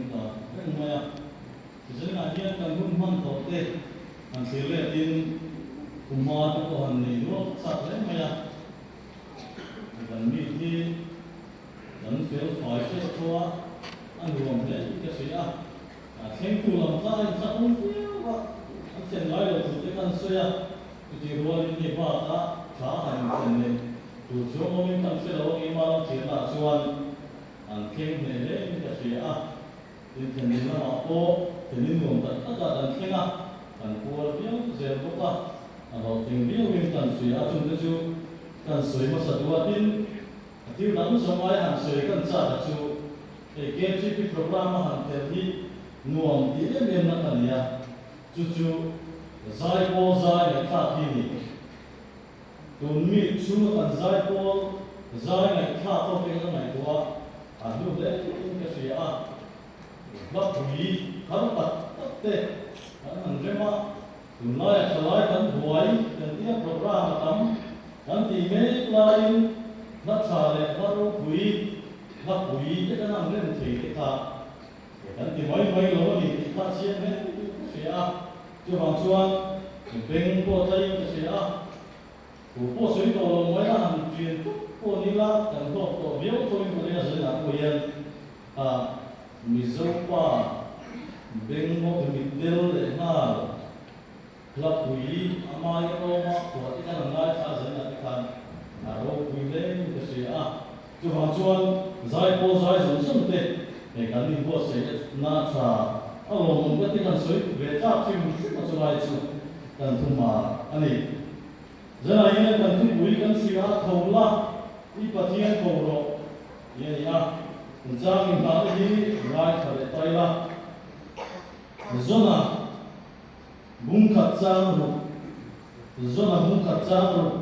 nung ta reng mai a. Zingah hian kan hun hman tawh te han thlir letin khuma te pawh han nei nual chak hle mai a. Kan mi hi kan fel fai hreuh tho a, a nuam hle tih ka hria a. A thlengtu lam kha a inthlahawm viau a, an thlen ngai lo tur te kha an sawi a, chutih rualin hei bakah tha a han inthlen leh tur chuang awmin kan hre lo a, keimah lam thirna ah chuan an thleng hneh hle in ka hria a, inthlen lamah pawh thlenin nuam tak takah kan thleng a, kan puar viau zel bawk a, a hlawhtling viauin kan hria a, chungte chu kan sawi hmasa duh a, tin a thil dang zawng aia han sawi kan chak a chu Hei KGP program a han tel hi nuam tih em em na ka nei a, chu chu zaipawl zai ngaihthlak hi ni. Tun mi chhunga kan zaipawl zai ngaihthlak ho te ka ngaihtuah a, a hlu hle in ka hria a, hla pui thar tak tak te kan han rem a, tunlaia thalai kan buai kan tia program a tam kan tih mek laiin hla tha leh hla ropui Hla pui te kan ang rem thei te kha kan ti mai mai lo a ni tih kha chiang hle in ka hria a, chuvang chuan beng pawh tlaiin ka hria a, thu pawh sawi tawh lo mai a han ṭin tawp pawh ni la kan hlawk tawh viau thoin ka ring a zaninah pawh hian ah Mizo pa beng maw mitdel leh nghal hla pui a mai awma phuah te khan an ngaithla a zaninah te khan a ropui hle in ka hria a. Chuvang chuan zai pawl zai zawng zawng te he kan inbuatsaih na tha a lawmawm ka ti kan sawi ve tlak hrim hrim a chulai chu kan thu hma a ni. Zanah hian kan thupui kan hria a tho la i Pathian ko rawh tih a ni a, kan chang inhah te hi ngaithla leh ta ila. Zona bung khat chang ruk Zona bung khat chang ruk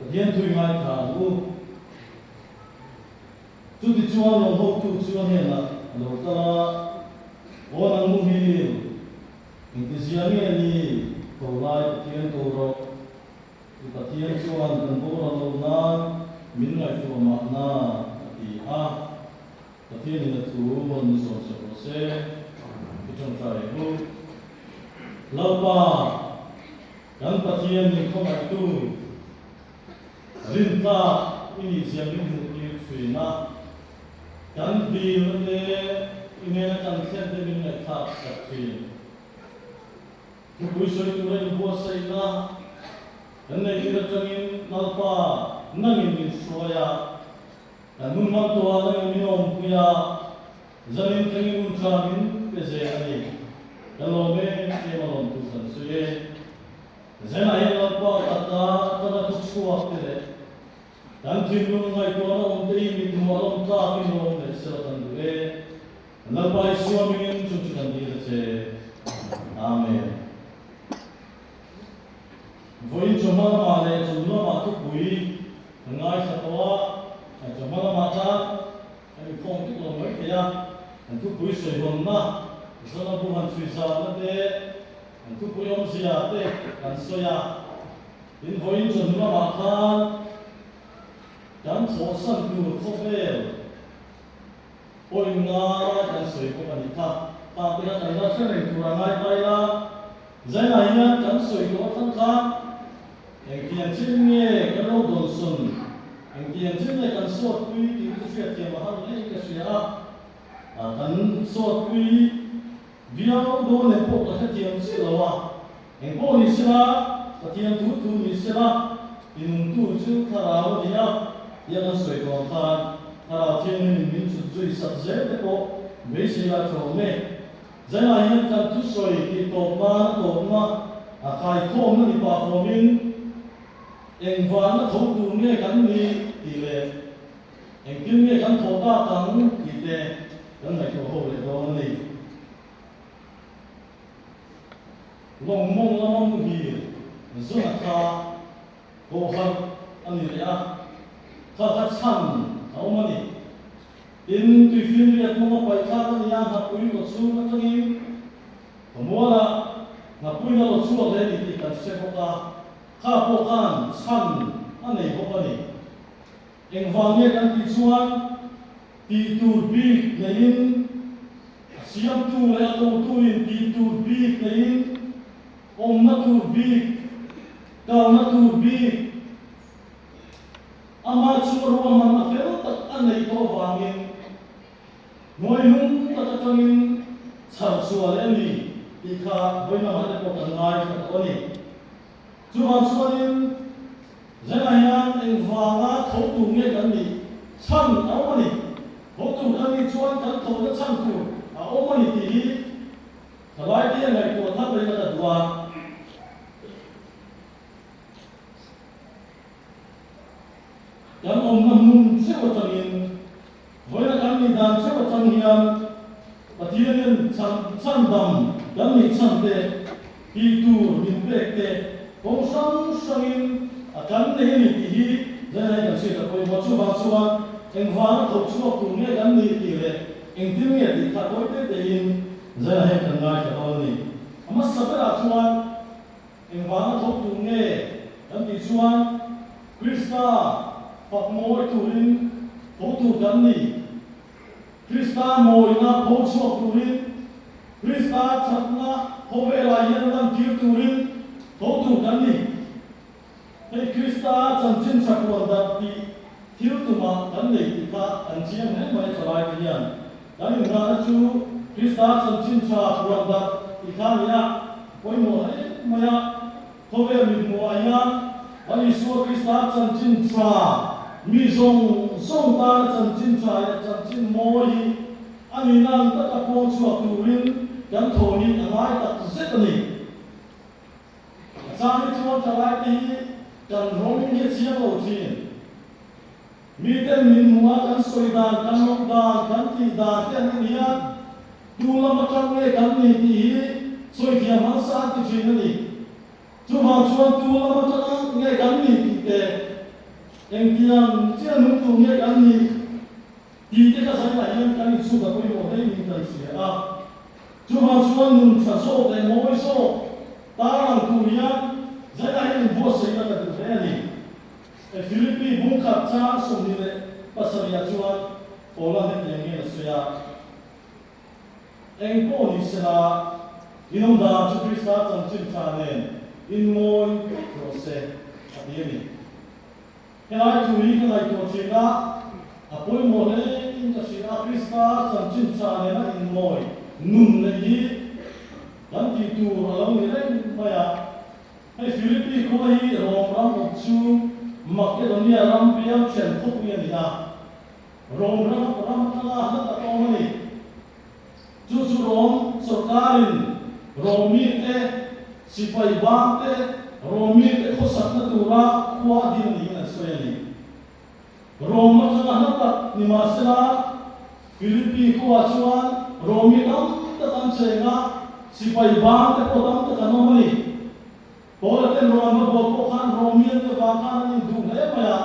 Pathian thui ngaithla ang u. Chutichuan lo hotu chu a hnenah a lo kal a, Aw nang muhil, engtizia nge ni tho lai Pathian ko rawh? I Pathian chuan kan boral lo nan min ngaihtuah mahna, a ti a. Pathianin a thu rawn zawm sak rawh se, i tawngtai ang u. Lalpa, kan Pathian min khawngaihtu, Rintlak i nih zia min hmuh tir thin a, kan dilna te i nena kan thlen te min ngaihthlak sak thin. Thupui sawi tura inbuatsaihna kan neih tir atangin Lalpa nangin min hruai a, kan hun hman tawhah nangin min awmpui a, zanin thlengin hun tha min pe zel a ni. Ka lawm em em a lawmtu kan sawi e. Zenah hian Lalpa taka atanga thu chhuak te leh kan thinlung ngaihtuahna awm te hi mithmuh a lawm tlakin lawm leh sela kan duh e. Lalpa Isua hmingin chu chu kan dil a che. Amen. Vawiin chawhma lamah leh chawhnu lamah thupui kan ngaithla tawh a, chawhma lamah chuan kan inkhawm vek lo mai thei a, kan thupui sawihawnna, Zona bu han chhui zahna te, An thupui awmzia te kan sawi a, tin vawiin chawhnu lamah khan kan thawhsan tur khawvel pawhin nga lai kan sawi bawk a nih kha. Tah te kha kan la hre reng tur a ngai ta ila, zainah hian kan sawi tawh atang khan engtiang chin nge kan lo dawnsawn, engtiang chin nge kan sawtpui tih te chu hriatthiam a har hle in ka hria a, kan sawtpui Viau dawn leh pawh ka hrethiam chiah lo a, eng pawh ni sela, Pathian thu thu ni sela, tinungtu chu thlarau a ni a, tia kan sawi tawh ang khan Thlarau Thianghlimin min chhut zui sak zel te pawh beisei la tha awm e. Zainah hian kan thusawi tih tawp nan a tawpna a kaikhawmna ni pah fawmin engvahna tho tur nge kan ni tih leh Engtin nge kan thawh tak ang tih te kan ngaihtuah ho leh dawn a ni. Lawng mawng lama muhil zuna kha kawhharh a ni leh a, kha kha chhan a awm a ni. Tin, tuifinriat mawnga paih thlak a ni a, hnapui kaw chhung atangin khawmualah hnapuina lo chhuak leh a ni tih kan hre bawk a, kha pawh khan chhan a nei bawk a ni. Engvang nge kan tih chuan tih tur bik neiin a siamtu leh a kotuin tih tur bik neiin awmna tur bik, kalna tur bik, amah chu a ruahmanna fel tak a neih tawh avangin hnuaihnung tak atangin chhar chhuah leh a ni tih kha vawiin te pawh kan ngaithla tawh a ni. Chuvang chuanin Zena hian engvanga tho tur nge kan nih chhan a awm a ni. Tho tur kan nih chuan kan thawhna chhan tur a awm a ni tih hi Thalaite hian ngaihtuah thar reng a ka duh a. Kan awmna hmun theuh atangin, vawiina kan nih dan theuh atang hian Pathianin chhan chhandam kan nih chhan te, tih tur min pek te kawng hrang hrangin a kan nei a ni tih hi zainai kan hriat a pawimawh. Chuvang chuan engvanga tho chhuak tur nge kan nih tih leh engtin nge tih kha tawi te tein zainai hian kan ngaithla dawn a ni. A hmasa berah chuan Engvanga tho tur nge kan tih chuan Krista fak mawi turin tho tur kan ni. Krista mawina pho chhuak turin, Krista thatna khawvelah hian lantir turin tho tur kan ni. Hei Krista chanchin tha kuan darh tih thil tumah kan nei tih kha kan chiang hle mai thalai te hian. Kan inngahna chu Krista chanchin tha kuan darh tih kha a ni a, pawimawh hle mai a. Khawvel mithmuhah hian Lal Isua Krista chanchin tha, mi zawng zawng tana chanchin tha leh chanchin mawi hi a nihna ang taka puang chhuak turin kan thaw hi a ngai tak zet a ni. A chang hi chuan thalaite hi kan rawng hi a chiang lo thin. Miten min hmu a, kan sawi dan, kan awm dan, kan tih dan te an en hian tu lam atang nge kan ni tih hi sawi thiam harsa an ti thin a ni. Chuvang chuan tu lam atang nge kan ni tih te, engtiang chiah nung tur nge kan nih tih te ka zainah hian kan inchhut a pawimawh hle in kan hria a. Chuvang chuan nun tha zawk leh mawi zawk tarlang tur hian zainah hian inbuatsaihna ka duh hle a ni. E Philippi bungkhat chang 27 ah chuan Paula hetiang hian a sawi a, Eng pawh ni sela, in awm dan chu Krista chanchin tha nen in mawi vek rawh se, a ti a ni. Helai thu hi ka ngaihtuah thin a, a pawimawh hle in ka hria a, Krista chanchin tha nena inmawi nun neih hi kan tih tur a lo ni reng mai a. Hei Philippi khua hi Rom ram awp chu Makedonia ram bial then khawpui a ni a, Rom ram ram atanga hla tak a awm a ni. Chu chu Rom sawrkarin Rom mite, sipai bangte, Rom mite khawsakna tura khua din niin an sawi a ni. Rom atanga hla tak ni mahsela, Philippi khuaah chuan Rom mi tam tak an cheng a, sipai bangte pawh tam tak an awm a ni. Paula ten Rom va bual pawh khan Rom mi an ni avang khan an induh hle mai a.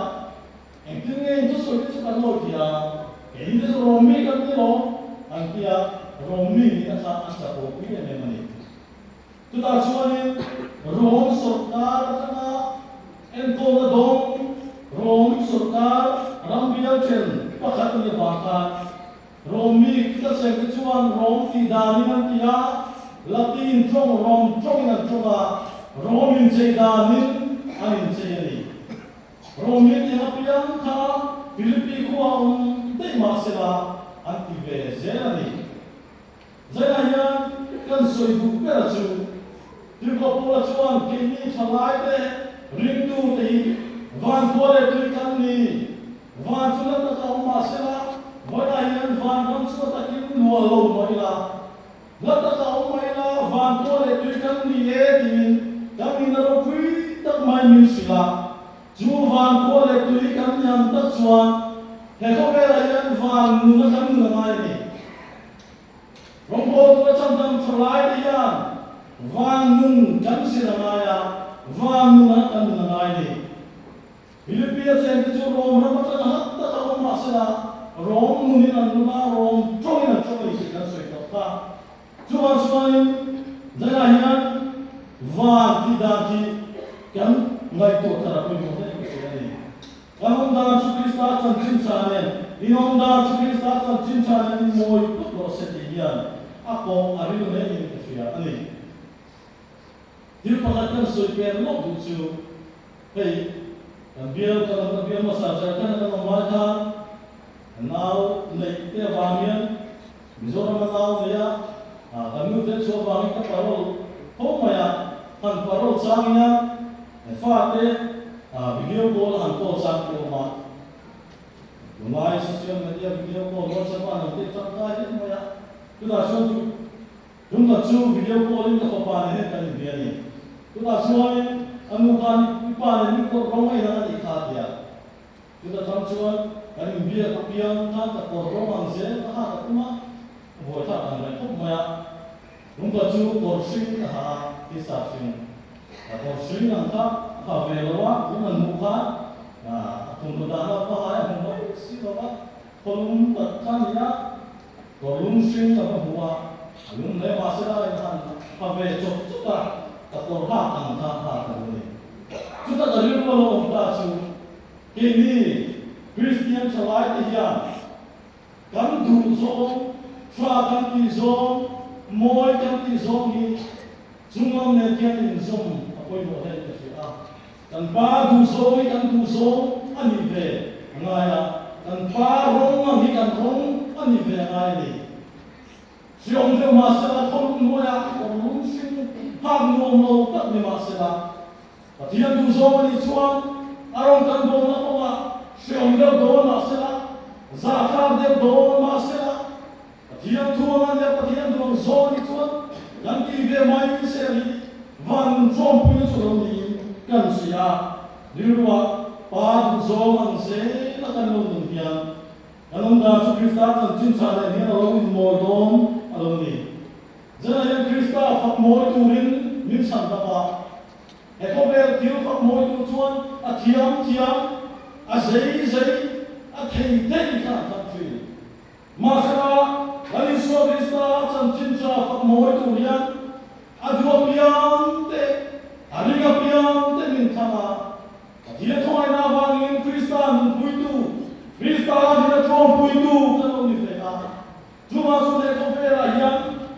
Engtin nge in thusawi te chu kan ngawi thei a, keini te chu Rom mi kan ni lo, an ti a, Rom mi nihna kha an chapo pui em em a ni. Chutah chuanin Rom sawrkar atanga enkawlna dawng Rom sawrkar ram bial then pakhat a nih avang khan Rom mi chuta cheng te chuan Rom tih danin an ti a, Latin tawng Rom tawngin an tawng a, Rom inchei danin an inchei a ni. Rom in eng apiang kha Philippi khua awm daih mah sela an ti ve zel a ni. Zainah hian kan sawi duh ber a chu, Tirhkoh Paula chuan keini thalaite ringtu te hi van khua leh tui kan ni. Van chu la taka awm mah sela, vawiinah hian van ram chu a takin nual lo mah ila, La taka awm mai la, van pawh leh tui kan ni e tiin kan in a ropui tak mai min hrilh a. Chu van pawh leh tui kan ni ang tak chuan he khawvelah hian van nun a kan nun a ngai a ni. Rawngbâwl tura chhandam tha lai te hian van nun kan zir a ngai a, van nunah kan nun a ngai a ni. Philippia chengte chu Rom ram atanga hlat taka awm mah sela, Rom nunin an nun a, Rom tawngin an tawng a ni tih kan sawi tawh kha. Chuvang chuanin zaiah hian van tih dan khi kan ngaihtuah thar a pawimawh hle ka hria a ni. Kan awm dan chu Krista chanchin tha nen, in awm dan chu Krista chanchin tha nen in mawi put rawh se tih hian. a kawh a ril hle in ka hria a ni. Thil pakhat kan sawi per lawk duh chu hei kan bial kan awmna bial hmasa Jharkhand a kan awm lai khan kan nau neih te avang hian Mizoram a nau nei a, kan nu te chhuah avangin ka parole fo mai a, han parole chang hian fate video call a han call chang te awm a. Tunlai social media video call WhatsApp a an tih tangkai hle mai a, chutah chuan chu tumkhat chu video call in ka fapa nen hian kan inbia a ni. Chutah chuanin a nu khan i pa nen i kawr rawng a inang a nih kha a ti a. Chuta tang chuan kan inbiak apiang khan ka kawr rawng ang zel ka ha ka tum a, ka buaithlak ang reng khawp mai a. Tumkhat chu kawr hring ka ha a, t-shirt hring. Ka kawr hring ang kha a ha ve lo a, min han hmuh khan a thawmhnaw dahna va hai a hmu mai si lo va, khawlum tak kha a ni a, kawr lum hring ka va hmu a, a lum hle mahse la in han ha ve chawp chawp a, ka kawr hak ang kha a ha ta lo a ni. Chuta ka rilru a lo awm ta chu keini Kristian thalaite hian Kan duh zawng, tha kan tih zawng, mawi kan tih zawng hi chunglam nen khian inzawm a pawimawh hle ka hria a. Kan pa duh zawng hi kan duh zawng a nih ve a ngai a, kan pa rawng ang hi kan rawng a nih ve a ngai a ni. Hriawm deuh mahsela khaw hnuaiah kawrlum hring hak nuam lo tak ni mahsela, Pathian duh zawng a nih chuan a rawn kan bawlna kawngah hreawm deuh dawn mah sela, zahthlak deuh dawn mah sela, Pathian thu ang leh Pathian duh ang zawng a nih chuan kan tih ve mai sel hi van tlawmpuina chu lo niin kan hria. Rilruah Pa duh zawng ang zela kan lo nun hian kan awm dan chu Krista chanchin tha nen hian a lo inmawi dawn a lo ni. Zanah hian Krista fak mawi turin min chhan tak a. He khawvel thil fak mawi tur chuan a thiam thiam, a zei zei, a thei thei kha an thlang thin. Mahsela, Lal Isua Krista chanchin tha fak mawi tur hian a duh apiang te, a ring apiang te min thlang a. Pathian thawngaihna avangin Krista nunpuitu, Krista dina tlawmpuitu kan lo ni ve a. Chungah chu leh khawvelah hian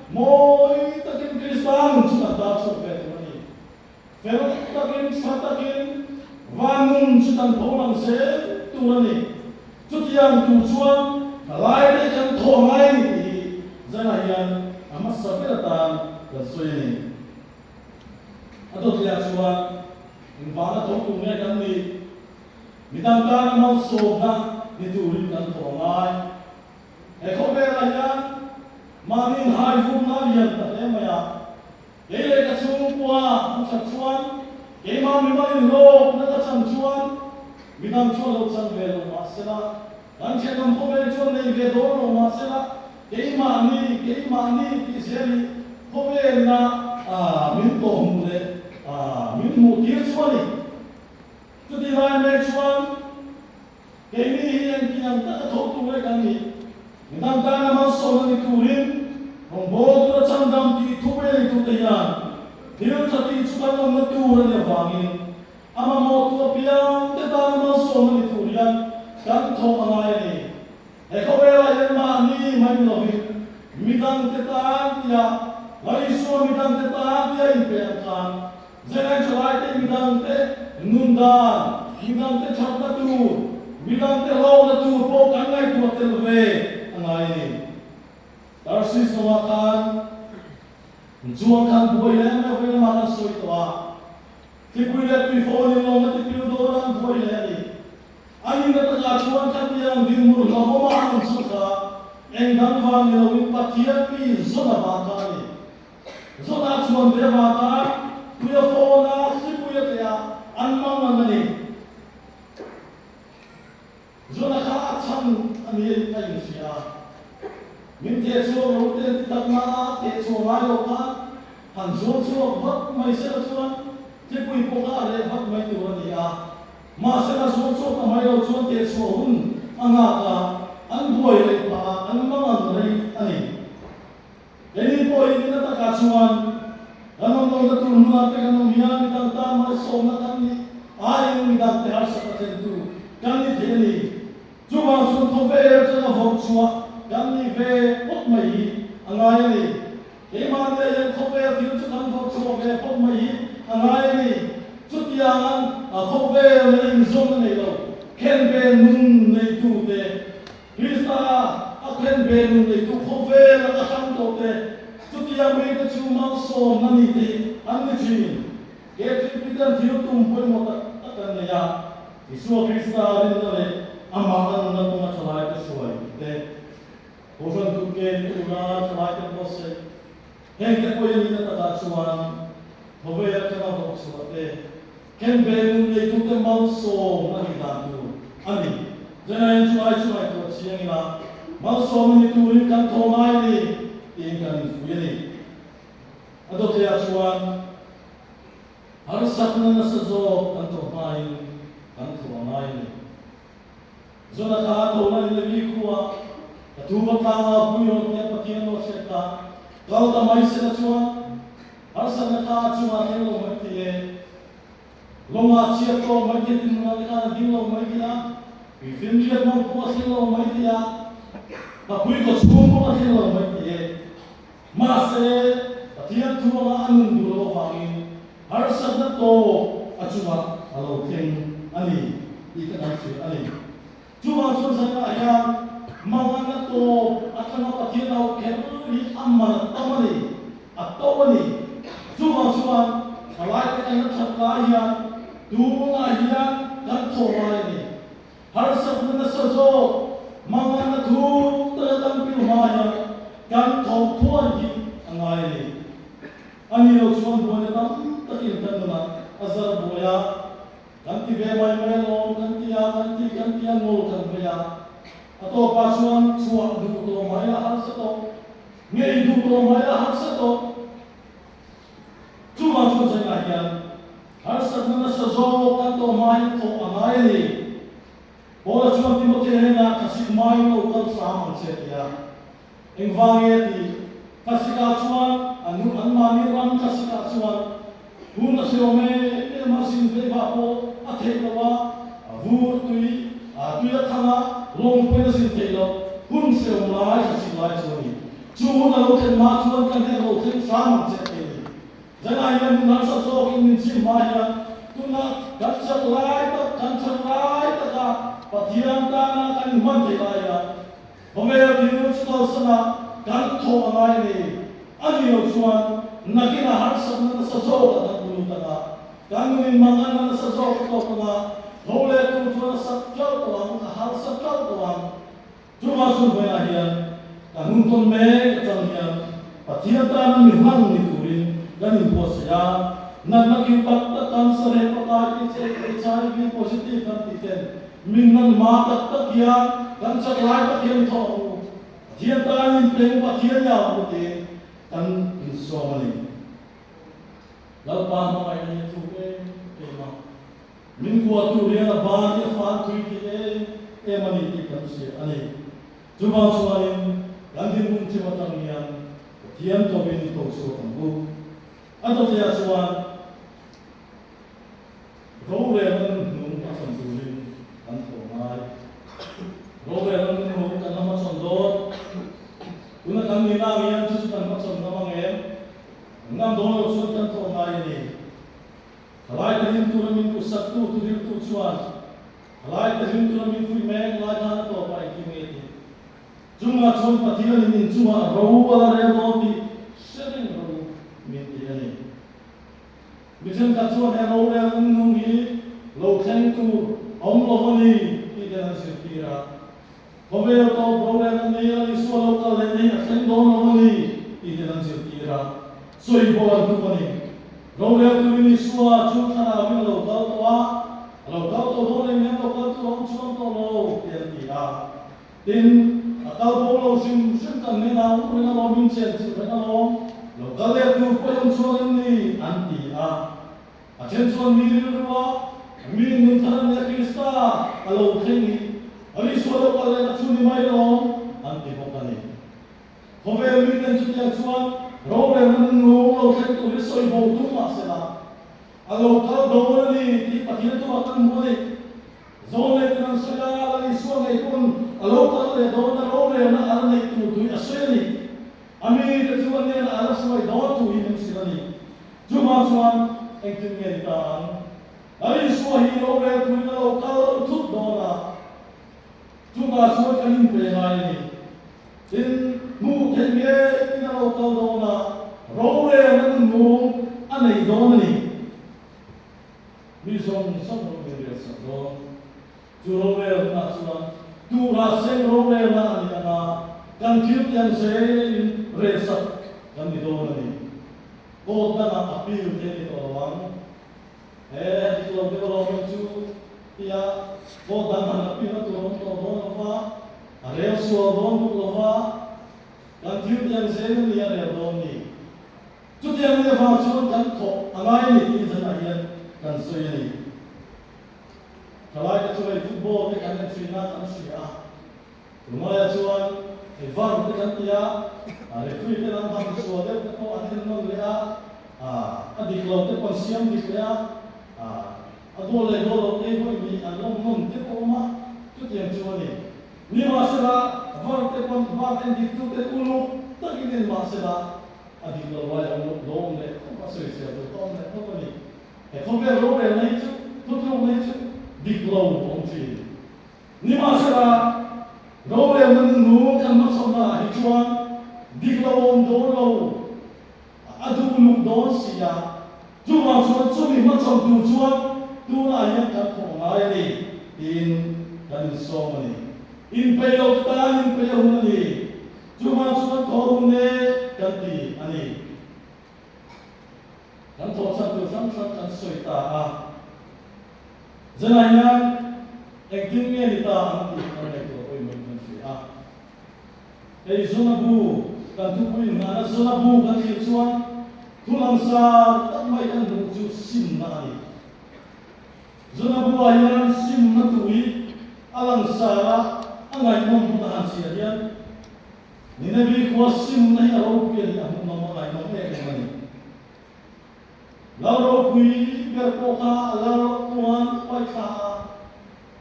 mawi takin Krista nun chu kan tar chhuak ve tur a ni. Fel takin, tha takin van nun chu kan tho lang zel tur a ni. Chutiang tur chuan thalai te kan thawh ngai a ni tih hi zanah hian a hmasa ber atan kan sawi a ni. A dawtliah chuan engvanga tho tur nge kan nih? Midang tana malsawmna ni turin kan thawh ngai. He khawvelah hian mahni inhai vumna lian ta hle mai a, kei leh ka chhungkua an that chuan keimah mimal inhlawkna ka chan chuan midang chuan lo chan ve lo mahsela, kan thenawm khawvel chuan nei ve dawn lo mahsela, keimahni keimahni tih zel hi khawvelna min tawhhmuh leh min hmuh tir chu a ni. Chutih lai mek chuan. Keini hi engtin ang taka tho tur nge kan nih? Midang tana malsawmna ni turin rawngbâwl tura chhandam tih thu pei nei tute hian thil tha tih chu kan awmna tur a nih avangin a mamawhtu apiangte tana malsawmna ni tur hian kan thawh a ngai a ni. He khawvelah hian mahni mai ni lovin midangte tan tia Lal Isua midangte tan tia inpe ang khan Zengai thalaite midangte nun dan, midangte thatna tur, midangte hlawkna tur pawh kan ngaihtuah tel ve a ngai a ni. Tarsis lamah khan chuan khan buai leh meuh vei lamah kan sawi tawh a, thlipui leh tuifawn in lawng a tipil dawn a an buai leh a ni. A nihna takah chuan khatiang dinhmun hlauhawm a an awm chu kha engdang vang ni loin Pathian mi zawn avang kha a ni. Zawtah chuan ve avanga tui a fawn a, hlipui a tleh a, an mang ang a ni. Zawna kha a chhan a ni a inhria a. Min theh chhuak lo te an ti tak na a, theh chhuah ngai lo khan han zuam chhuak vat mai sela chuan hlipui pawh kha a reh vat mai tur a ni a. Mahsela zuam chhuak ta mai lo chuan theh chhuah hun a nghak a, an buai rei phah a, an mang ang rei a ni. Keini pawhin ina takah chuan kan awm lohna tur hmunah te kan awm hian midang tan malsawmna kan nih aiin midangte harsatna thlentu kan ni thei a ni. Chuvang chuan khawvel atanga vawrh chhuah kan nih ve phawt mai hi. a ngai a ni. Keimahni ah hian khawvel thil chu kan vawrh chhuak ve phawt mai hi a ngai a ni. Chutiang a khawvel nena inzawmna nei lo khenbe nun neitute, Krista a khenbe nun neitu khawvel a ka hrang tawhte, chutiang mite chu malsawmna ni te hi an ni thin. KTP ten thil tum pawimawh tak tak an nei a, Isua Krista rinna leh amah a nunna kawnga thalaite hruai te, Kohhran kutke ni tura thalaite buatsaih, heng te pawhin a nihna takah chuan khawvel atanga vawk chhuah te, khenbe nun neitute malsawm a nih dan tur a ni. Zenain chu ai chu ngaihtuah chiang ila, malsawm a ni turin kan thaw ngai a ni tiin kan infuih a ni. A dawtleiah chuan harsatna nasa zawk kan tawh hmain kan thaw a ngai a ni. Zona kha a tho na Levi khua ka thu va tlang a pui rawh tia Pathian lo hriat kha kal ta mai sela chuan harsatna kha a chungah thleng lo mai thei e. Lawngah chhiat tawh mai thei tin hmunah te khan a ding lo mai thei a, tuifinriat mawng pawh a thleng lo mai thei a, ka pui kaw chhung pawh a thleng lo mai thei e. Mahse, Pathian thu anga a nun duh loh avangin harsatna tawp a chungah a lo thleng a ni tih ka kan hrilh a ni. Chuvang chuan zanah hian manganna tawp atanga Pathian au kher hi a man a tam a ni, a to a ni. Chuvang chuan thalaite kan la that lai hian tunah hian kan thaw ngai a ni. Harsatna nasa zawk manganna thuk taka kan pil hma hian kan tho thuai hi a ngai a ni. A ni lo chuan buaina tam takin kan nunah a zar buai a, kan ti ve mai mai alawm kan ti a, kan ti kan ti a, ngawl kan vei a. A tawpah chuan chhuah duh tawh mai a harsa tawh, ngei duh tawh mai a harsa tawh. Chuvang chuan zainah hian harsatna nasa zawk kan tawh hmain thawh a ngai a ni. Paula chuan Timothea hnenah thlasik hmain lo kal hram ang che ti a. Engvang nge a ti? Thlasikah chuan an nu anmahni ram thlasikah chuan hun a hreawm em em a, zin veivah pawh a theih loh a, a vur tui a tui a thang a, lawng pawhin a zin theih loh hun hreawm lai thlasik lai chu a ni. Chu hun a lo thlen hma chuan ka hnek lo thleng hram ang che tih a ni. Zanah hian hun harsa zawkin min chim hma hian tunah kan chak lai tak, kan chak lai taka Pathian tana kan inhman theih lai hian khawvel thil chu kalsana kan thawh a ngai a ni. A nih loh chuan nakinah harsatna nasa zawkah kan hmu lut ang a, kan nun inmanganna nasa zawk a tawk ang a, tho leh tur chuan a sak ṭalh tawh ang, a harsa ṭalh tawh ang. Chuvang chu vawiinah hian kan hun tawn mek atang hian Pathian tana mi hmang ni turin kan inbuatsaih a, natna kiu tak tak kan sareh pakai tih che HIV positive kan tih ten min nan hma tak tak hian kan chak lai tak hian i thawh ang u, Pathian tan inpeng Pathian i ang u tiin kan insawm a ni. Lalpa hmangaihna hi a thuk em em a. Min kuah tur hian a ban hi a fan thui thei em em a ni tih kan hria a ni. Chuvang chuanin kan dinhmun theuh atang hian Pathian tovin i ko chhuak ang u. A dawtleiah chuan rorelna nun hnung a chhawn turin kan thaw ngai. Rorelna nun hnung kan la hmachhawn dawn. Tuna kan nihna ang hian chu chu kan hmachhawn ngam ang em? Ngam dawn lo chuan kan thaw ngai a ni. Thalai te hlim tura min duhsaktu thuhriltu chuan thalai te hlim tura min fuih mek lai khan a tawpah engtin nge tih? Chungah chuan Pathianin inchungah ro a la rel dawn tih hre reng ro min ti a ni. Mi thenkhat chuan he rorel nung hi lo thleng tur awm lo a ni tih ten an zirtir a. Khawvel tawp rorel a ni a, Isua lo kal leh nei a thleng dawn lo a ni tih ten an zirtir a, sawi bawk an tum a ni. Rorel turin Isua chu thlarauin a lo kal tawh a, a lo kal tawh dawn leh nem lo kal tur a awm chuang tawh lo tih an ti a. Tin, a kal bo lo hrim hrim kan nen a, um reng alawm, in chen chilh reng alawm, lo kal leh tur pawh i awm chuang em ni? an ti a. A then chuan mi rilru a, mi nun thar an nia Krista a lo thleng i, a Isua lo kal lehna chu ni mai lawm an ti bawk a ni. Khawvel miten chutiang chuan rorelna nung lo thleng tur hi sawi bo tum mah sela, a lo kal dawn a ni tih Pathian thupah kan hmu a ni. Zawn leh ten an sawi a, Lal Isua ngei pawn a lo kal leh dawn a rorelna a la neih tur tui a sawi a ni. A mite chu a hnenah a la hruai dawn thu hi min hrilh a ni. Chuvang chuan engtin nge ni ta ang? Lal Isua hi rorel turin a lo kal thut dawn a, chutah chuan kan inpe ngai a ni. Tin, hmuh theih ngeiin a lo kal dawn a, rorelna nunmung a nei dawn a ni. Mi zawng zawng rawn inrel sak dawn. Chu rorelna chuan tura seng rorelna a ni ang a, kan thil tiang zelin relsak kan ni dawn a ni. Court dangah appeal te a ni tawh lo ang. He dik lo deuh alawm chu tia court dang han appeal na tur a awm tawh dawn lo va, a rel sual dawn bawk lo va, kan thil tiang zel a ni a rel dawn ni. Chutiang ni avang chuan kan thawk a ngai a ni tih zanah hian kan sawi a ni. Thalaite chu hei football te kan en thin a, kan hria a. Tunlaiah chuan hei var te kan ti a, referee te lam han sual deuh te pawh an en nawn leh a, a dik lo te pawh an siam dik leh a, a goal leh goal lo te pawh in an lawm nawn te pawh a awm a, chutiang chu a ni. Nimahsela var te pawn var en dik tu te uluk takin en mahsela a dik lo lai a awm lo awm leh khawp a, sawisel tur ka awm leh khawp a ni. He khawvel rorelna hi chu thutlukna hi chu dik lo a awm thin. Nimahsela, rorelna nunnu kan hmachhawnna ah hi chuan dik lo a awm dawn lo, a duh luk dawn si a. Chuvang chuan chumi hmachhawn tur chuan tunah hian kan thawh ngai a ni tiin kan insawm a ni. Inpeih lo te tan inpeih a hun a ni. Chuvang chuan thawh hun e kan ti a ni. Kan thawhchhan tur hrang hrang kan sawi ta a, zanah hian engtin nge ni ta ang tih kan ngaihtuah pawimawhin kan hria a. Hei Zona bu kan thupui inngahna Zona bu kan thlir chuan thu langsar tak mai kan hmuh chu simna a ni. Zona buah hian simna tui a langsar a, a ngaihnawm hmun a han chhiar hian Ninevi khua simna hi a ropui a ni, a hmuhnawm a ngaihnawm em em a ni. Lal ropui ber pawh kha a lal puan a paih thla a,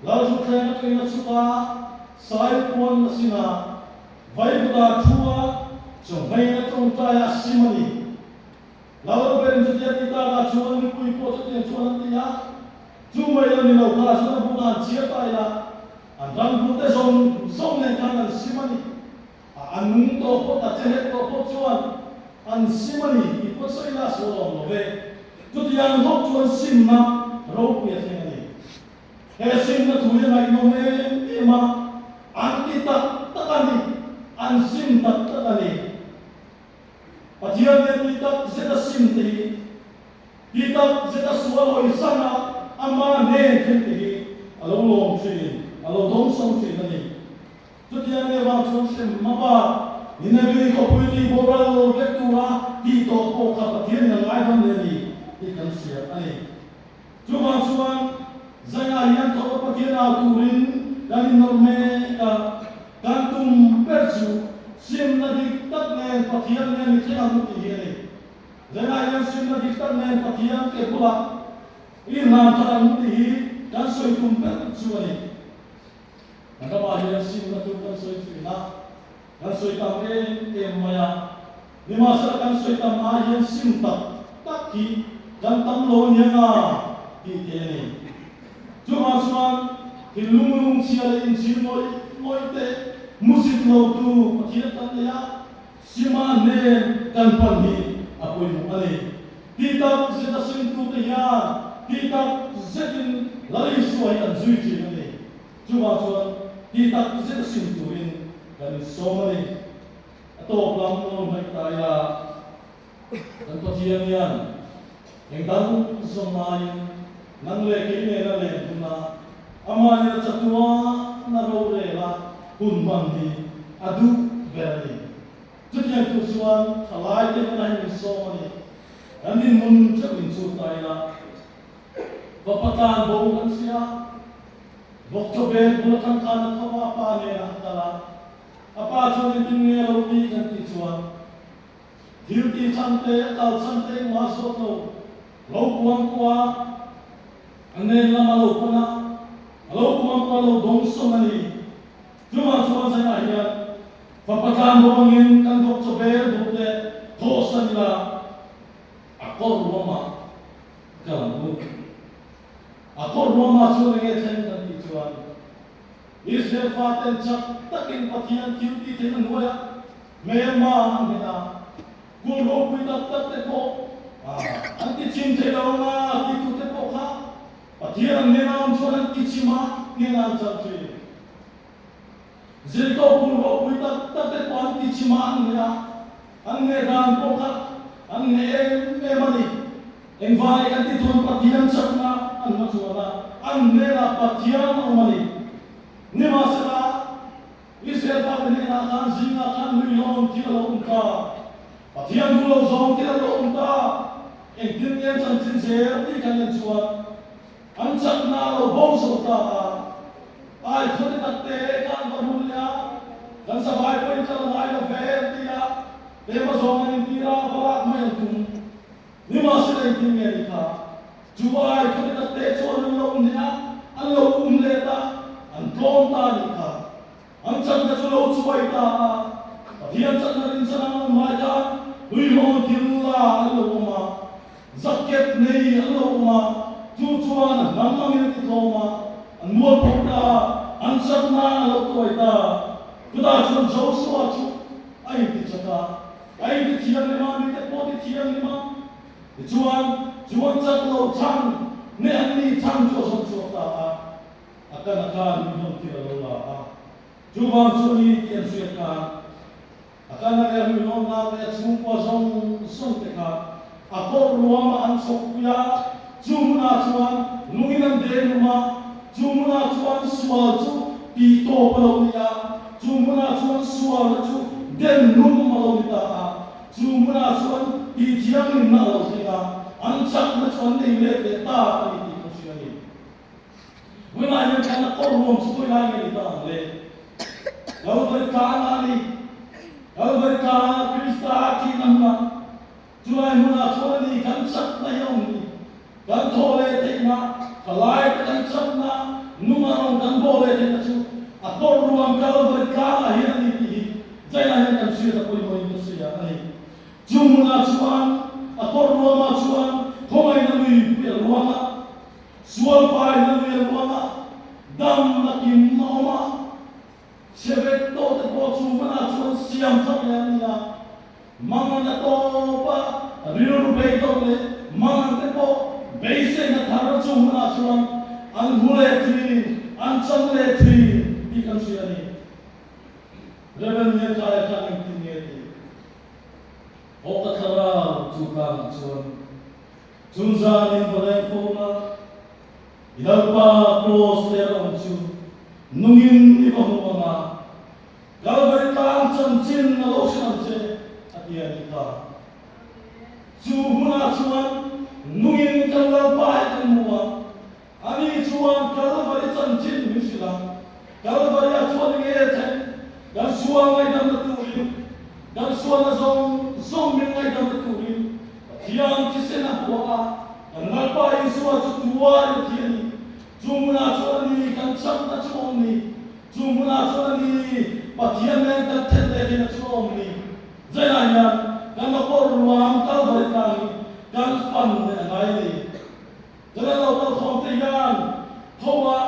lal thutthleng atangin a chhuk a, sai puan a sin a, vaivutah a thu a, chawhmeiin a tawngtai a, a sim a ni. Lal berin chutia ti takah chuan mipui pawh chutiang chuan an ti a, chu mai lo ni lo kha chuan a bulah an chhiar ta ila, an ramvute zawng zawng nen khan an sim a ni. A nung tawh phawt, a che hlek tawh phawt chuan an sim a ni tih pawh sawi ila a sual awm lo ve. Chutiang hlawk chuan simna ropui a thleng a ni. He simna thu hi a ngaihnawm em em a, an ti tak tak a ni, an sim tak tak a ni. Pathian nen ti tak zet a sim te hi, ti tak zet a sual hawi san a ama hnen thil te hi a lo lawm thin, a lo dawngsawm thin a ni. Chutiang nge vang chuan hrem hmaba Nineveh khawpui tih boral vek tura tih tawh pawh kha Pathian in a ngaidam leh a ni tih kan hria a ni. Chuvang chuan Zaia hian tawh Pathian au turin kan innawrh mek a, kan tum ber chu simna dik tak nen Pathian nen i thleng ang tih hi a ni. Zaia hian simna dik tak nen Pathian ke bulah i hlan thar ang tih hi kan sawi tum ber chu a ni. Kan ramah hian simna tur kan sawi thin a, kan sawi tam em em mai a. Nimahsela kan sawi tam ai hian sim tak tak hi kan tam lo a nia nga tih thei a ni. Chuvang chuan thinlung lungchhia leh inchhir ngawih ngawih te musit lo tu Pathian kan nei a, sima hnen kan pan hi a pawimawh a ni. Ti tak zet a simtute hian ti tak zetin Lal Isua hi an zui thin a ni. Chuvang chuan ti tak zet a sim turin kan insawm a ni. A tawp lam lo hnaih ta ila, kan Pathian hian eng dang zawng aiin nang leh kei nena len huna amah nena chatuana rorela hun hman hi a duh ber a ni. Chutiang tur chuan thalai te hmana hi min sawm a ni. Kan dinhmun theuh in chhut ta ila, va patlan bo kan hria, vawk chawbel bul atang khan a tho a, a pa nena a kal a, A pa chuan engtin nge a lo ti kan tih chuan thil tih chhan te, a kal chhan te engmah a zawt lo. Lo kuang kuah a nen lam a lo pan a, a lo kuang kuah a lo dawng sawm a ni. Chuvang chuan zainah hian. Fapa tlan ruangin kan vawk chaw bel duh te thawhsan ila a kawr ruamah kal ang u. A kawr ruamah chuan enge thleng kan tih chuan Israel faten chak takin Pathian thil tih theihna hnuaiah hmelma an nghet a, kul ropui tak tak te pawh an ti chim thei lo anga titute pawh kha Pathian an hnena awm chuan an ti chim a, hnena an chal thin. Zirtawp kul ropui tak tak te pawh an ti chim a, an ngeh a, an ngeh dan pawh kha an ngeh em em a ni. Engvai kan ti chuan Pathian chakna an hmachhuan a, an hnenah Pathian a awm a ni. Nimahsela, Israel fate hnenah khan zingah khan hnuihlawm thil a lo awm ta, Pathian duh lo zawng thil a lo awm ta, engtin nge an chanchin zel tih kan en chuan an chakna a lo bo zo ta a, ai khawte takte khan va rul leh a, kan zavai pawhin kal a ngai lo ve an ti a, tema zawng an intir a, va lak mai an tum. Nimahsela engtin nge ni kha? Chu ai khawte takte chuan an lo hneh a, an lo um let a, an tlawm ta a nih kha. An chakna chu lo chuai ta a, Pathian chakna rinchhan an awm lai khan hnuihlawn thil la an lo awm a, zaket nei an lo awm a, chu chuan a hnam angin a ti tlawm a, an mualpho ta a, an chakna a lo tuai ta. Chutah chuan Joshua chu a intichak a, a intithianghlim a, mite pawh a tithianghlim a. Tichuan, chu an chak lo chhang ne an nih chhang chu a zawng chhuak ta a. A kan a khan min hlawm thil a lo la a, chuvang chu a ni tih an hriat khan a kan a leh hmuihlawmnak leh a chhungkua zawng zawng te kha a kawrh ruamah an chhawkpui a, chu hmunah chuan lungin an deng hlum a, chu hmunah chuan sual chu tih tawp a lo ni a, chu hmunah chuan sualna chu den hlum a lo ni ta a, chu hmunah chuan tih thianghlimna a lo thleng a, an chakna chu an nei let leh ta a ni tih kan hria a ni. Tunah hian kan a kawr ruam chu khawi lai nge ni ta ang le? Kalvari tlangah a ni. Kalvari tlangah Krista a thihna hmunah, chulai hmunah chuan a ni kan chakna hi a awm ni. Kan thawh leh theihna, thalai te kan chakna, nunga rawng kan bawh leh theihna chu a kawr ruam Kalvari tlangah hian a ni tih hi China hian kan hriat a pawimawhin ka hria a ni. Chu hmunah chuan a kawr ruamah chuan khawngaihna lui pui a luang a, Sual faina lui a luang a, dam nakin a awm a, chhe vek tawh te pawh chu hmanah chuan siam thar leh an ni a, mangan a tawp a, rilru bei tawh leh mangan te pawh beiseina thar chu hmanah chuan an hmu leh thin, an chang leh thin tih kan hria a ni. Rev. Liankaia khan engtin nge tih? Aw ka thlarau chu tlangah chuan Chung zanin va leng fo la, i Lalpa kraws ler a awm chu nungin i va hmu ang a, Kalvari tlang chanchin a lo hrilh ang che, a ti a nih kha. Chu hmunah chuan nungin kan Lalpa hi kan hmu a, ani chuan Kalvari chanchin min hrilh a, Kalvari-ah chuan enge thleng kan sual ngaihdamna turin, kan sualna zawng zawng min ngaihdamna turin Pathian thisen a hmuah a, kan Lalpa Isua chu tuarin a thi a ni. Chu hmunah chuan a ni kan chakna chu a awm ni. Chu hmunah chuan a ni Pathian nen kan then leh theihna chu a awm ni. Zainah hian kan awpawr ruang Kalvari tlang hi kan fan leh a ngai a ni. Kan lo kal khawm te hian tho a,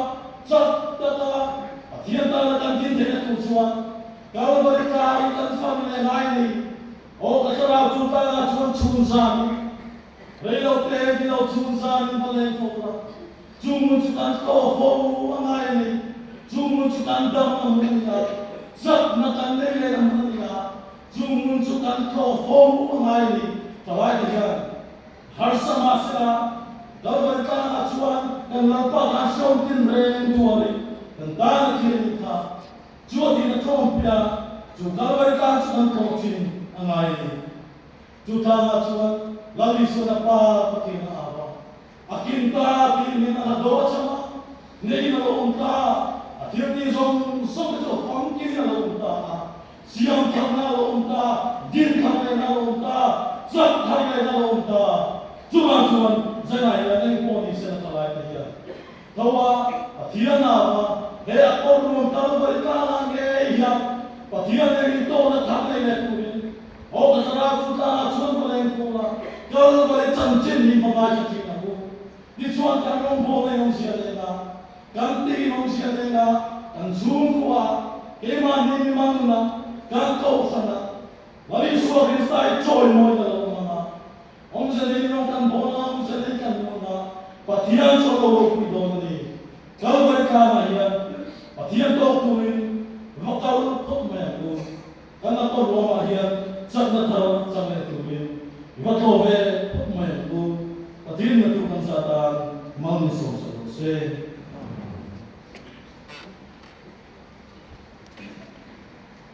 chak taka Pathian tana kan din theihna tur chuan Kalvari tlangin kan fan leh ngai a ni. Aw ka thlarau chu tlangah chuan chhun zanin, rei lo te ni lo chhun zanin va leng fo la, chu hmun chu kan tawh fo a ngai a ni, chu hmun chu kan dam a hmun a ni a, chakna kan nei leh a hmun a ni a, chu hmun chu kan tlawh fo a ngai a ni. Thalai te hian Harsa mahsela, Kalvari tlangah chuan kan Lalpa khan hriawm tin reng tuarin kan tan a thlir nih kha. Chu a tihna tlawm piah chu Kalvari tlang chu kan tlawh thin a ngai a ni. Chu tlangah chuan Lal Isuan a Pa Pathian a au a, a kin ta tih min a la do a chang a, neiin a lo awm ta, a thil tih zawng zawng te chu a famkin a lo awm ta a, Siam tharna a lo awm ta, din thar lehna a lo awm ta, chak thar lehna a lo awm ta. Chuvang chuan Zanah hian eng pawh ni sela thalai te hian tho a, Pathian au a, he a kawr ruam Kalvari tlangah ngei hian Pathian nen intawhna thar nei leh turin aw ka thlarau chu tlangah chuan va leng fur a, Kalvari chanchin hi hma ngaithla thin ang u. Tichuan kan rawngbawlna in awmzia leh nga, kan tih in awmzia leh nga, kan chhungkua, keimahni mimal nunah, kan kohhranah, Lal Isua Krista i chawimawi ta lo ang a, awmze nei rawng kan bawl a, awmze nei kan nun a, Pathian chu a lo ropui dawn a ni. Kalvari tlangah hian Pathian tawk turin va kal phawt mai ang u. Kan a kawr ruangah hian chakna thar chak leh turin va tlaw ve phawt mai ang u. Pathian na tu kan zah tan mal min sawm sak lo se.